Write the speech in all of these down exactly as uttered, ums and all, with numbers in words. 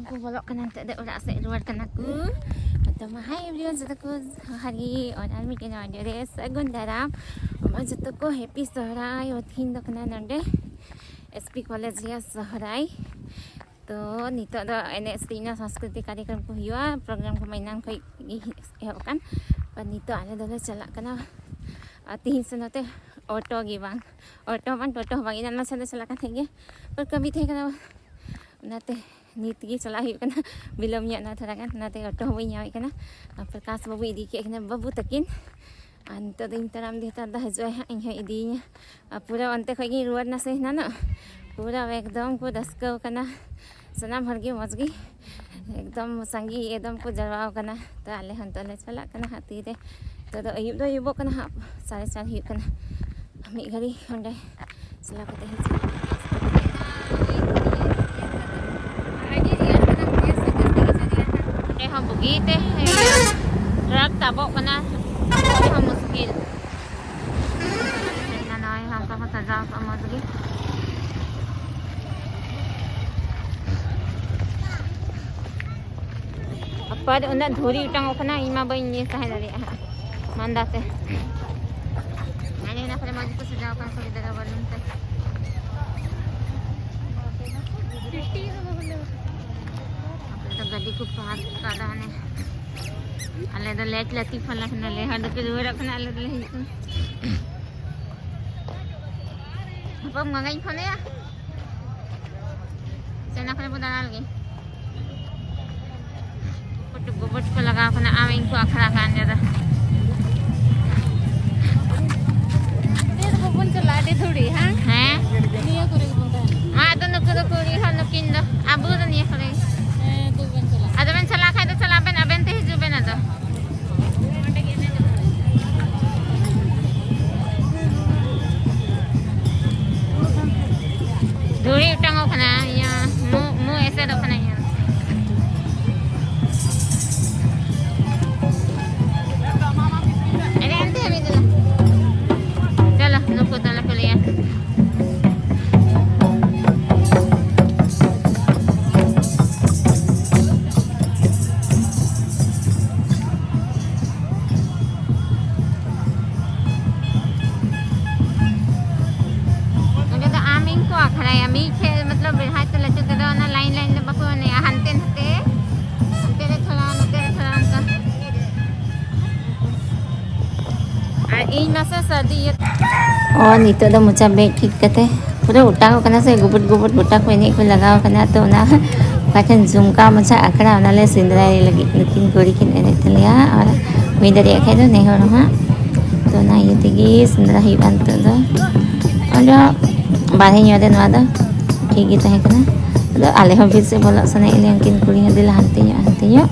ᱠᱚ ᱵᱚᱞᱚᱜ ᱠᱟᱱᱟ, ᱱᱤᱛᱚᱜ ᱫᱚ ᱚᱲᱟᱜ ᱥᱮᱫ ᱨᱩᱣᱟᱹᱲ ᱠᱟᱱᱟ ᱠᱚ᱾ ᱛᱚ ᱢᱟ, hi everyone, ᱡᱚᱛᱚ ᱠᱚ ᱡᱚᱦᱟᱨ ᱜᱮ, ᱟᱨ ᱟᱨ ᱢᱤᱫᱴᱮᱱ ᱱᱟᱣᱟ video ᱨᱮ ᱥᱟᱹᱜᱩᱱ ᱫᱟᱨᱟᱢ᱾ ᱢᱟ ᱡᱚᱛᱚ ᱠᱚ happy ᱥᱚᱦᱨᱟᱭ᱾ ᱛᱤᱦᱤᱧ ᱫᱚ ᱠᱟᱱᱟ ᱱᱚᱰᱮ S P college ᱨᱮᱭᱟᱜ ᱥᱚᱦᱨᱟᱭ᱾ ᱛᱚ ᱱᱤᱛᱚᱜ ᱫᱚ ᱮᱱᱮᱡ ᱥᱮᱨᱮᱧ ᱨᱮᱱᱟᱜ ᱥᱟᱝᱥᱠᱨᱤᱛᱤᱠ ᱠᱟᱨᱭᱚᱠᱨᱚᱢ ᱠᱚ ᱦᱩᱭᱩᱜᱼᱟ᱾ Program ᱠᱚ ᱢᱟ ᱮᱱᱟᱝ ᱠᱷᱚᱱ ᱜᱮ ᱮᱦᱚᱵ ᱟᱠᱟᱱ, ᱟᱨ ᱱᱤᱛᱚᱜ ᱟᱞᱮ ᱫᱚᱞᱮ ᱪᱟᱞᱟᱜ ᱠᱟᱱᱟ᱾ ᱟᱨ ᱛᱤᱦᱤᱧ ᱥᱮᱱᱚᱜ ᱛᱮ ᱚᱴᱳ ᱜᱮ ᱵᱟᱝ, ᱚᱴᱳ ᱵᱟᱝ, ᱴᱳᱴᱳ ᱦᱚᱸ ᱵᱟᱝ, ᱮᱱᱟᱱ ᱢᱟ ᱥᱮᱱ ᱫᱚ ᱪᱟᱞᱟᱜ ᱠᱟᱱ ᱛᱟᱦᱮᱸᱫ ᱜᱮ, ᱯᱚᱨ ᱠᱟᱹᱢᱤ ᱛᱟᱦᱮᱸ ᱠᱟᱱᱟ᱾ ᱚᱱᱟᱛᱮ ᱱᱤᱛ ᱜᱮ ᱪᱟᱞᱟᱜ ᱦᱩᱭᱩᱜ ᱠᱟᱱᱟ, ᱵᱤᱞᱚᱢ ᱧᱚᱜ ᱮᱱᱟ ᱛᱷᱚᱲᱟ ᱜᱟᱱ, ᱚᱱᱟᱛᱮ ᱚᱴᱳ ᱦᱚᱸ ᱵᱟᱹᱧ ᱧᱟᱢᱮᱫ ᱠᱟᱱᱟ᱾ ᱟᱨ ᱯᱨᱚᱠᱟᱥ ᱵᱟᱹᱵᱩ ᱤᱫᱤ ᱠᱮᱫ ᱠᱤᱱᱟ ᱵᱟᱹᱵᱩ ᱛᱟᱹᱠᱤᱱ, ᱟᱨ ᱱᱤᱛᱚᱜ ᱫᱚ ᱤᱧ ᱛᱟᱲᱟᱢ ᱤᱫᱤ ᱦᱟᱛᱟᱲ ᱫᱟ, ᱦᱤᱡᱩᱜ ᱟᱭ ᱦᱟᱸᱜ, ᱤᱧ ᱦᱚᱸ ᱤᱫᱤᱭᱤᱧᱟ᱾ ᱟᱨ ᱯᱩᱨᱟᱹ ᱚᱱᱛᱮ ᱠᱷᱚᱡ ᱜᱤᱧ ᱨᱩᱣᱟᱹᱲ ᱱᱟ ᱥᱮ ᱦᱮᱱᱟᱱᱚᱜ, ᱯᱩᱨᱟᱹ ᱮᱠᱫᱚᱢ ᱠᱚ ᱨᱟᱹᱥᱠᱟᱹᱣ ᱠᱟᱱᱟ ᱥᱟᱱᱟᱢ ᱦᱚᱲ ᱜᱮ, ᱢᱚᱡᱽ ᱜᱮ, ᱮᱠᱫᱚᱢ ᱥᱟᱸᱜᱮ ᱮᱠᱫᱚᱢ ᱠᱚ ᱡᱟᱨᱣᱟᱣ ᱠᱟᱱᱟ᱾ ᱛᱚ ᱟᱞᱮ ᱦᱚᱸ ᱱᱤᱛᱚᱜ ᱞᱮ ᱪᱟᱞᱟᱜ ᱠᱟᱱᱟ ᱦᱟᱸᱜ ᱛᱤᱨᱮ᱾ ᱱᱤᱛᱚᱜ ᱫᱚ ᱟᱹᱭᱩᱵ ᱫᱚ ᱟᱹᱭᱩᱵᱚᱜ ᱠᱟᱱᱟ ᱦᱟᱸᱜ, ᱥᱟᱲᱮ ᱪᱟᱨ ᱦᱩᱭᱩᱜ ᱠᱟᱱᱟ᱾ ᱢᱤᱫ ᱜᱷᱟᱹᱲᱤ ᱚᱸᱰᱮ ᱪᱟᱞᱟᱣ ᱠᱟᱛᱮ ᱦᱤᱡᱩᱜ᱾ ᱚᱸᱰᱮ ᱦᱚᱸ ᱵᱩᱜᱤ ᱛᱮ ᱴᱨᱟᱠ ᱛᱟᱵᱚᱜ ᱠᱟᱱᱟ, ᱚᱸᱰᱮ ᱦᱚᱸ ᱢᱩᱥᱠᱤᱞ᱾ ᱦᱮᱡ ᱮᱱᱟ ᱱᱚᱜᱼᱚᱭ ᱦᱟᱸᱜ, ᱚᱱᱠᱟ ᱠᱚ ᱥᱟᱡᱟᱣ ᱠᱟᱜᱼᱟ ᱢᱚᱡᱽ ᱜᱮ᱾ ᱟᱯᱟ ᱫᱚ ᱩᱱᱟᱹᱜ ᱫᱷᱩᱲᱤ ᱚᱴᱟᱝᱚᱜ ᱠᱟᱱᱟ, ᱤᱧ ᱢᱟ ᱵᱟᱹᱧ ᱤᱭᱟᱹ ᱛᱟᱦᱮᱸ ᱫᱟᱲᱮᱭᱟᱜᱼᱟ ᱦᱟᱸᱜ ᱢᱟᱸᱫᱟ ᱛᱮ᱾ ᱟᱞᱮ ᱚᱱᱟ ᱠᱚᱨᱮ ᱢᱚᱡᱽ ᱜᱮᱠᱚ ᱥᱟᱡᱟᱣ ᱠᱟᱱᱟ ᱠᱚ ᱜᱤᱫᱽᱨᱟᱹ ᱵᱟᱞᱩᱱ ᱛᱮ᱾ ᱟᱯᱮ ᱫᱚ ᱜᱟᱹᱰᱤ ᱠᱚ ᱯᱟᱨᱠ ᱠᱟᱫᱟ ᱦᱟᱱᱮ᱾ ᱟᱞᱮ ᱫᱚ ᱞᱮᱴ ᱞᱮ ᱛᱤᱸᱜᱩᱱᱟ, ᱦᱟᱱᱮ ᱞᱮ ᱦᱟᱸᱰᱮ ᱯᱮ ᱨᱩᱣᱟᱹᱲᱚᱜ ᱠᱟᱱᱟ, ᱟᱞᱮ ᱫᱚᱞᱮ ᱦᱤᱡᱩᱜ ᱠᱟᱱᱟ᱾ ᱦᱟᱯᱮ ᱜᱚᱸᱜᱟᱧ ᱯᱷᱳᱱ ᱟᱭᱟ᱾ ᱥᱮ ᱚᱱᱟ ᱠᱚᱨᱮ ᱵᱚ ᱫᱟᱬᱟ ᱞᱮᱜᱮ᱾ ᱯᱷᱳᱴᱳ ᱵᱚᱵᱚᱴ ᱠᱚ ᱞᱟᱜᱟᱣ ᱠᱟᱱᱟ, ᱟᱢ ᱤᱧ ᱠᱚ ᱟᱠᱷᱲᱟ ᱠᱟᱱ ᱡᱟᱫᱟ᱾ ᱛᱮ ᱫᱚ ᱵᱟᱵᱚᱱ ᱪᱟᱞᱟᱜᱼᱟ, ᱟᱹᱰᱤ ᱫᱷᱩᱲᱤ, ᱦᱟᱝ? ᱦᱮᱸ᱾ ᱱᱤᱭᱟᱹ ᱠᱚᱨᱮ ᱜᱮᱵᱚᱱ ᱛᱟᱦᱮᱱᱟ᱾ ᱢᱟ ᱟᱫᱚ ᱱᱩᱠᱩ ᱫᱚ ᱠᱩᱲᱤ ᱦᱚᱲ, ᱱᱩᱠᱤᱱ ᱫᱚ ᱟᱵᱚ ᱫᱚ ᱱᱤᱭᱟᱹ ᱠᱚᱨᱮ ᱜᱮ᱾ ᱦᱮᱸ, ᱫᱩ ᱵᱚᱱ ᱪᱟᱞᱟᱜᱼᱟ᱾ ᱟᱫᱚ ᱵᱮᱱ ᱪᱟᱞᱟᱜ ᱠᱷᱟᱡ ᱫᱚ ᱪᱟᱞᱟᱜ ᱵᱮᱱ, ᱟᱵᱮᱱ ᱛᱮ ᱦᱤᱡᱩᱜ ᱵᱮᱱ ᱟᱫᱚ᱾ ᱫᱷᱩᱲᱤ ᱚᱴᱟᱝᱚᱜ ᱠᱟᱱᱟ, ᱤᱭᱟᱹ, ᱢᱩ, ᱢᱩ ᱮᱥᱮᱫᱚᱜ ᱠᱟᱱᱟ ᱤᱧᱟᱹᱜ᱾ ᱮᱱᱮ ᱮᱱᱛᱮ ᱢᱤᱫ ᱫᱤᱱ᱾ ᱪᱚᱞᱚ, ᱱᱩᱠᱩ ᱛᱟᱞᱟ ᱠᱚ ᱞᱟᱹᱭᱟ᱾ ᱚ, ᱱᱤᱛᱚᱜ ᱫᱚ ᱢᱚᱪᱟ ᱵᱮᱜ ᱴᱷᱤᱠ ᱠᱟᱛᱮ ᱯᱩᱨᱟᱹ ᱚᱴᱟᱝᱚᱜ ᱠᱟᱱᱟ ᱥᱮ, ᱜᱩᱵᱩᱴ ᱜᱩᱵᱩᱴ ᱜᱚᱴᱟ ᱠᱚ ᱮᱱᱮᱡ ᱠᱚ ᱞᱟᱜᱟᱣ ᱠᱟᱱᱟ᱾ ᱛᱚ ᱚᱱᱟ ᱚᱠᱟ ᱴᱷᱮᱱ ᱡᱷᱩᱢᱠᱟ ᱢᱟᱪᱷᱟ ᱟᱠᱷᱲᱟ, ᱚᱱᱟᱞᱮ ᱥᱮᱸᱫᱽᱨᱟᱭ ᱞᱟᱹᱜᱤᱫ, ᱱᱩᱠᱤᱱ ᱠᱩᱲᱤ ᱠᱤᱱ ᱮᱱᱮᱡ ᱛᱟᱞᱮᱭᱟ᱾ ᱟᱨ ᱦᱩᱭ ᱫᱟᱲᱮᱭᱟᱜ ᱠᱷᱟᱡ ᱫᱚ ᱱᱮ ᱦᱚᱲ ᱦᱚᱸ ᱦᱟᱸᱜ᱾ ᱛᱚ ᱚᱱᱟ ᱤᱭᱟᱹ ᱛᱮᱜᱮ ᱥᱮᱸᱫᱽᱨᱟ ᱦᱩᱭᱩᱜᱼᱟ ᱱᱤᱛᱚᱜ ᱫᱚ᱾ ᱚᱸᱰᱮ ᱵᱟᱨᱦᱮ ᱧᱚᱜ ᱨᱮ ᱱᱚᱣᱟ ᱫᱚ ᱴᱷᱤᱠ ᱜᱮ ᱛᱟᱦᱮᱸ ᱠᱟᱱᱟ᱾ ᱟᱫᱚ ᱟᱞᱮ ᱦᱚᱸ ᱵᱤᱨ ᱥᱮᱫ ᱵᱚᱞᱚᱜ ᱥᱟᱱᱟᱭᱮᱫ ᱞᱮᱭᱟ, ᱩᱱᱠᱤᱱ ᱠᱩᱲᱤ ᱦᱚᱸ ᱫᱮᱞᱟ ᱦᱟᱱᱛᱮ ᱧᱚᱜ, ᱦᱟᱱᱛᱮ ᱧᱚᱜ᱾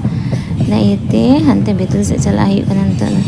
ᱚᱱᱟ ᱤᱭᱟᱹᱛᱮ ᱦᱟᱱᱛᱮ ᱵᱷᱤᱛᱤᱨ ᱥᱮᱫ ᱪᱟᱞᱟᱜ ᱦᱩᱭᱩᱜ ᱠᱟᱱᱟ ᱱᱤᱛᱚᱜ ᱫᱚ᱾